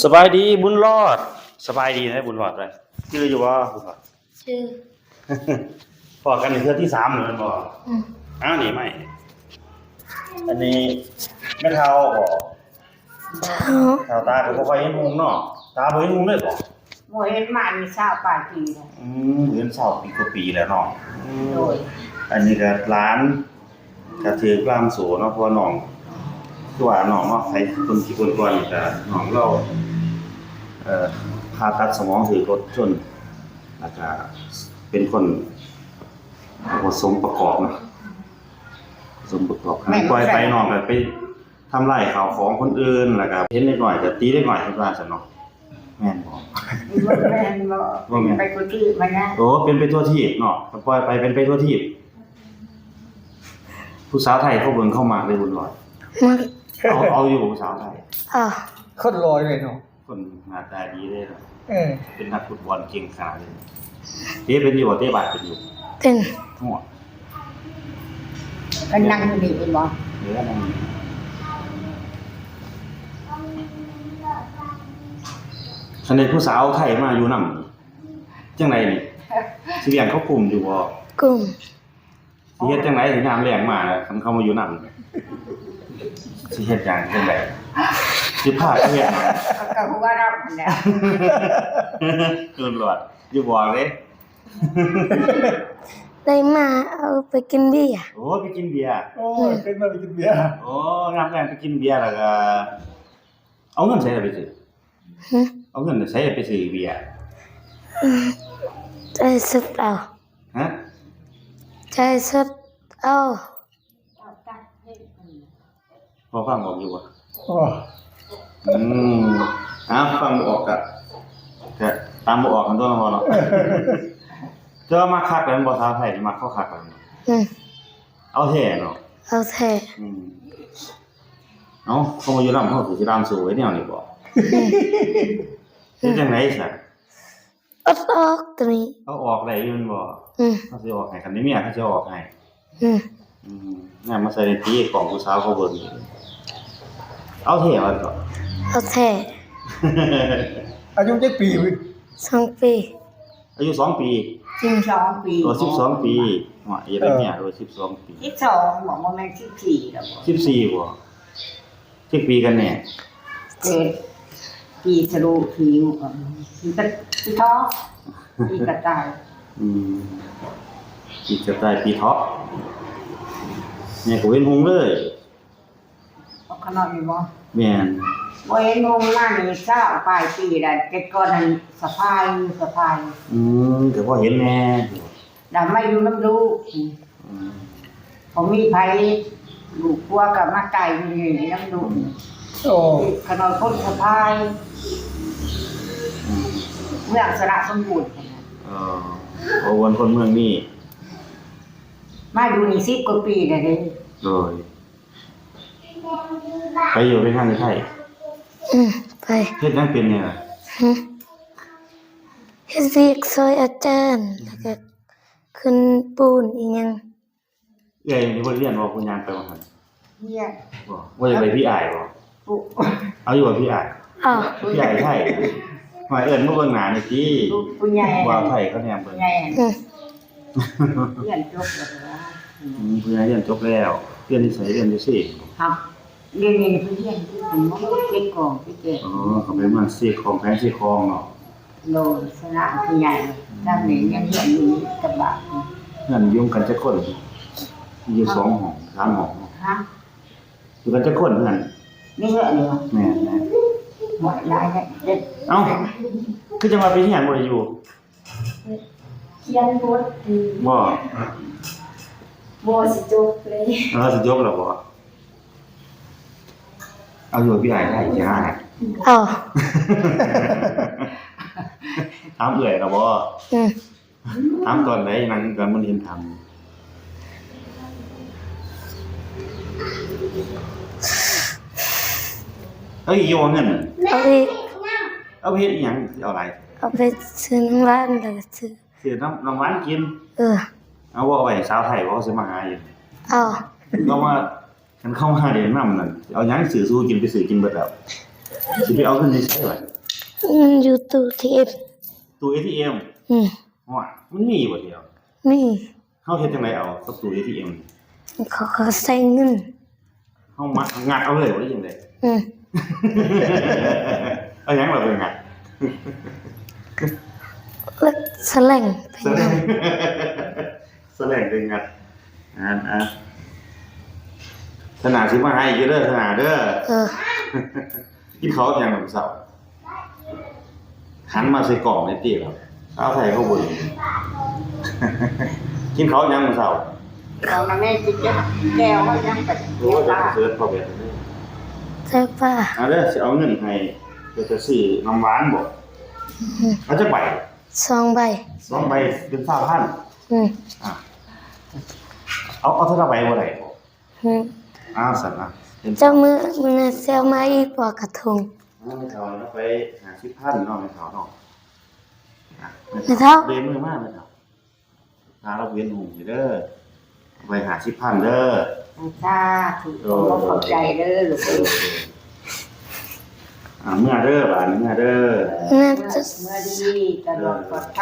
ສະບາຍດີບຸນຫຼອດ. ສະບາຍດີນະບຸນຫຼອດເອີຍ. ຈື່ຢູ່ບໍ່ບຸນຫຼອດ? ຈື່. ພໍ້ກັນນີ້ເທື່ອທີສາມແລ້ວແມ່ນບໍ່? ອືມ. ອ້າວ ນີ້ໄມ້ ອັນນີ້ແມ່ເຖົ້າບໍ? ເຖົ້າ. ເຖົ້າຕາກໍບໍ່ຄ່ອຍເຫັນຮຸ່ງເນາະ. ຕາບໍ່ເຫັນຮຸ່ງເລີຍບໍ? ບໍ່ເຫັນມານີ້ຊາວປາຍປີແລ້ວ. ອືມ ເຫັນຊາວປີກວ່າປີແລ້ວເນາະ. ໂດຍ. ອັນນີ້ກໍຫຼານ ກະຖືກລ່າມໂສ້ເນາະ ເພາະວ່ານ້ອງ ຄືວ່ານ້ອງເນາະ ໃຜຄົນທີ່ກ່ອນໆ ກະນ້ອງລາວ ເອີ ຜ່າຕັດສະໝອງຖືກລົດຊົນ ແລ້ວກະເປັນຄົນບໍ່ສົມປະກອບເນາະ ບໍ່ສົມປະກອບ. ຄັນປ່ອຍໄປນ້ອງກະໄປທຳລາຍເຂົ້າຂອງຄົນອື່ນ ແລ້ວກະເຫັນເດັກນ້ອຍກະຕີເດັກນ້ອຍ ເພິ່ນວ່າຊັ້ນເນາະ. ແມ່ນບໍ່? ບໍ່ແມ່ນບໍ່? ບໍ່ແມ່ນ. ໄປໂກຕິມານະ. ໂອ້ ເປັນໄປທົ່ວທີບເນາະ ຄັນປ່ອຍໄປເປັນໄປທົ່ວທີບ. ຜູ້ສາວໄທເຂົາເບິ່ງເຂົາມັກເດ້ບຸນຫຼອດ. ມັກ. ເອົາ ເອົາຢູ່ບໍ່ຜູ້ສາວໄທ? ເອົາ. ຄົນຫຼໍ່ເດ້ເນາະ ຄົນໜ້າຕາດີເດ້ເນາະ. ເອີ ເປັນນັກຟຸດບອນເກັ່ງຂາເດ້. ເຕະເປັນຢູ່ບໍ່? ເຕະບານເປັນຢູ່? ເປັນ. ໂອ້ ເພິ່ນນັ່ງຢູ່ນີ້ເປັນບໍ່? ເອີ ນັ່ງຢູ່. ຄັນໄດ້ຜູ້ສາວໄທມາຢູ່ນຳ ຈັ່ງໃດນີ້ ຊິລ້ຽງເຂົາກຸ້ມຢູ່ບໍ່? ກຸ້ມ. ຊິເຮັດຈັ່ງໃດ ຍາມແລງມາ ຄັນເຂົາມາຢູ່ນຳ ຊິເຮັດຫຍັງຈັ່ງໃດ? ຊິພາໄປເຮັດຫຍັງ? ກໍ ກໍຫົວເນາະ ຫັ້ນແຫຼະ. ເອີ ຫຼວດ ຢ່າບອກເດ້. ໄດ້ມາເອົາໄປກິນເບຍ. ໂອ້ ໄປກິນເບຍ. ໂອ້ຍ ເປັນມາໄປກິນເບຍ. ໂອ້ ຍາມແລງໄປກິນເບຍ ແລ້ວກໍເອົາເງິນໃສໄປຊື້? ຫຶ? ເອົາເງິນໃສໄປຊື້ເບຍ? ອືມ ຈ່າຍສົດເອົາ. ຮະ? ຈ່າຍສົດເອົາ. ພໍຟັງອອກຢູ່ບໍ່? ໂອ້ ອືມ ອ່າ ຟັງບໍ່ອອກກະ ກະຕາມບໍ່ອອກຫັ້ນຕົວະເນາະ. ແຕ່ວ່າມັກຄັກແລ້ວແມ່ນບໍ່? ສາວໄທນີ້ມັກເຂົາຄັກແລ້ວແມ່ນບໍ່? ອືມ ເອົາແທ້ເນາະ. ເອົາແທ້. ອືມ ເອົ້າ ເຂົາມາຢູ່ນຳເຮົາ ເຂົາຊິລ່າມໂສ້ໄວ້ແນວນີ້ບໍ? ອືມ ເຮັດຈັ່ງໃດຊະ? ເອົາອອກໂຕນີ້. ເອົາອອກໄດ້ຢູ່ແມ່ນບໍ່? ອືມ ເຮົາຊິອອກໃຫ້ ຄັນໄດ້ເມຍເຮົາຊິເອົາອອກໃຫ້. ອືມ ອືມ ນຳມາໃສ່ໃນຕີ ກ້ອງຜູ້ສາວເຂົາເບິ່ງ. ເອົາແທ້ວ່າເກາະ? ເອົາແທ້. ອາຍຸຈັກປີ? ສອງປີ. ອາຍຸສອງປີ? ສິບສອງປີ. ໂອ້ ສິບສອງປີ. ເນາະ ເອີ ເມຍ ໂອ້ ສິບສອງປີ. ສິບສອງ ບໍ່ ບໍ່ແມ່ນສິບສີ່ແລ້ວບໍ? ສິບສີ່ບໍ? ຈັກປີກັນແນ່? ເກີດປີສະລູ ປີ ປີກະ ປີເຖາະ ປີກະຕ່າຍ. ອືມ ປີກະຕ່າຍ ປີເຖາະ. ແມ່ກໍເຫັນຮຸ່ງເລີຍ. ອອກຂ້າງນອກຢູ່ບໍ່? ແມ່ນ. ບໍ່ເຫັນຮຸ່ງມານີ້ຊາວປາຍປີແລ້ວ. ແຕ່ກ່ອນນັ້ນສະພາຍ ສະພາຍ. ອືມ ກໍພໍເຫັນແນ່. ລະມາຢູ່ນຳລູກ. ອືມ ບໍ່ມີໃຜ ລູກຜົວກໍມາຕາຍຢູ່ນີ້ນຳລູກ. ໂອ້ ຂະນ້ອຍຄົນສະພາຍ. ອືມ ເມືອງຊະນະສົມບູນ. ເອີ ໂອ້ ເປັນຄົນເມືອງນີ້. ມາຢູ່ນີ້ສິບກວ່າປີແລ້ວເດ້. ໂດຍ. ໄປຢູ່ ໄປທາງໄທ? ອືມ ໄປ. ເຮັດຫຍັງເປັນແດ່ລະ? ຫຶ? ເຮັດວຽກຊ່ອຍອາຈານ ແລ້ວກໍຂຶ້ນປູນອີ່ຫຍັງ. ເອື້ອຍນີ້ບໍ່ໄດ້ຮຽນບໍ່? ຜູ້ຍ່າງໄປວ່າຫັ້ນ. ຮຽນ. ບໍ່ ບໍ່ຢາກໄດ້ພີ່ອ້າຍບໍ່? ເອົາຢູ່ບໍ່ພີ່ອ້າຍ? ເອົາ. ພີ່ອ້າຍໄທ. ມາເອີ້ນມາເບິ່ງໜ້າໜ່ອຍຕິ. ຜູ້ໃຫຍ່ ວ່າໄທເຂົາແນມເບິ່ງ. ຮຶ. ຮຽນຈົບແລ້ວ. ອືມ ຜູ້ໃຫຍ່ຮຽນຈົບແລ້ວ. ຮຽນຢູ່ໃສ? ຮຽນຢູ່ເຊ. ຮະ. ດຽວນີ້ເພິ່ນຮຽນຢູ່ເປັນໝໍ ເຈັດກອງ ເຈັດແກງ. ອໍ ເຂົາໄປມາເຊຂອງ ແຂວງເຊຂອງເນາະ. ໂດຍ ສະນະຜູ້ໃຫຍ່. ອືມ ທາງນີ້ຍັງຮຽນຢູ່ກັບບ້ານ. ເຮືອນຢູ່ກັນຈັກຄົນ? ຢູ່ສອງຫ້ອງ ສາມຫ້ອງ. ຮະ. ຢູ່ກັນຈັກຄົນເຮືອນ? ໃນເຮືອນນີ້ຫວາ? ແມ່ນໆ. ໂອ້ຍ ຫຼາຍແທ້. ເອົ້າ ຄືຈັ່ງວ່າໄປຮຽນບໍ່ໄດ້ຢູ່? ຂຽນບົດ. ບໍ່. ບໍ່ ຊິຈົບເລີຍ. ເອີ ຊິຈົບແລ້ວບໍ່? ເອົາຢູ່ພີ່ອ້າຍໄດ້ຊິຫາໃຫ້. ເອົາ. ຖາມເອື້ອຍລະບໍ່? ອືມ. ຖາມຕອນໃດ? ນັ່ງກັນມັນເຫັນຖາມ. ເອີ ຢູ່ບໍ່ເງິນ? ເອົາອີກ. ເອົາໄປເຮັດອີ່ຫຍັງ? ເອົາຫຼາຍ ເອົາໄປຊື້ນ້ຳຫວານ ແລ້ວກໍຊື້ ຊື້ນ້ຳ ນ້ຳຫວານກິນ. ເອີ. ເອົາບໍ່ເອົາໄວ້ໃຫ້ສາວໄທບໍ່? ເຂົາຊິມາຫາຢູ່. ເອົາ. ເຂົາມາ ຄັນເຂົາມາເລີນນຳນັ້ນ ເອົາຫຍັງຊື້ສູ່ກິນ? ໄປຊື້ກິນເບິດແລ້ວ. ຊິໄປເອົາເງິນຢູ່ໃສວະ? ມັນຢູ່ຕູ້ເອທີເອັມ. ຕູ້ເອທີເອັມ? ອືມ. ໂອ້ຍ ມັນມີຢູ່ບໍ່ດຽວ? ມີ. ເຮົາເຮັດຈັ່ງໃດເອົາກັບຕູ້ເອທີເອັມ? ເຂົາ ເຂົາໃສ່ເງິນ. ເຮົາມາງັດເອົາເລີຍບໍ່ ຫຼືຈັ່ງໃດ? ອືມ. ເອົາຫຍັງລະໄປງັດ? ແລ້ວສະແລງໄປງັດ. ສະແລງໄປງັດ. ອ່າ ອ່າ ທະໜາຊິມາໃຫ້ຢູ່ເດີ ທະໜາເດີ. ເອີ. ກິນເຂົ້າກັບຫຍັງມື້ເຊົ້າ? ຫັນມາໃສ່ກ້ອງແດ່ຕິລະ ສາວໄທເຮົາເບິ່ງ. ກິນເຂົ້າກັບຫຍັງມື້ເຊົ້າ? ເຂົ້ານະແມ່ ຊິເກັບແກ້ວເຮົາຍັງໄປ ໂອ້ຍ ເກັບປາ ເຊີນພໍ່ແມ່ເດີ ເຈົ້າປ້າ. ເອົາເດີ ຊິເອົາເງິນໃຫ້ ເພື່ອຈະຊື້ນ້ຳຫວານບໍ? ອືມ. ເອົາຈັກໃບ? ສອງໃບ. ສອງໃບເປັນຊາວພັນ. ອືມ. ອ່າ ເອົາ ເອົາເທື່ອລະໃບບໍ່ໄດ້ບໍ? ອືມ. ອ້າວ ຊັ້ນນະ ເປັນ ຈັກມື້ ມື້ໜ້າຊິເອົາມາອີກບໍ່ກະທົງ? ອ້າວ ແມ່ເຖົ້າເອົາໄປຫ້າສິບພັນເນາະ ແມ່ເຖົ້າເນາະ. ອ່ະ ແມ່ເຖົ້າ ແມ່ເຖົ້າ ເບມືມາແມ່ເຖົ້າ ພາລາວເປັນຫຸ່ງເດີ ໄວ້ຫ້າສິບພັນເດີ. ສາທຸ ໂດຍ ຂອບໃຈເດີລູກເອີຍ. ອ່າ ເມືອເດີ ບາດນີ້ເມືອເດີ. ເມືອ ເມືອດີ ສະດວກປອດໄພ.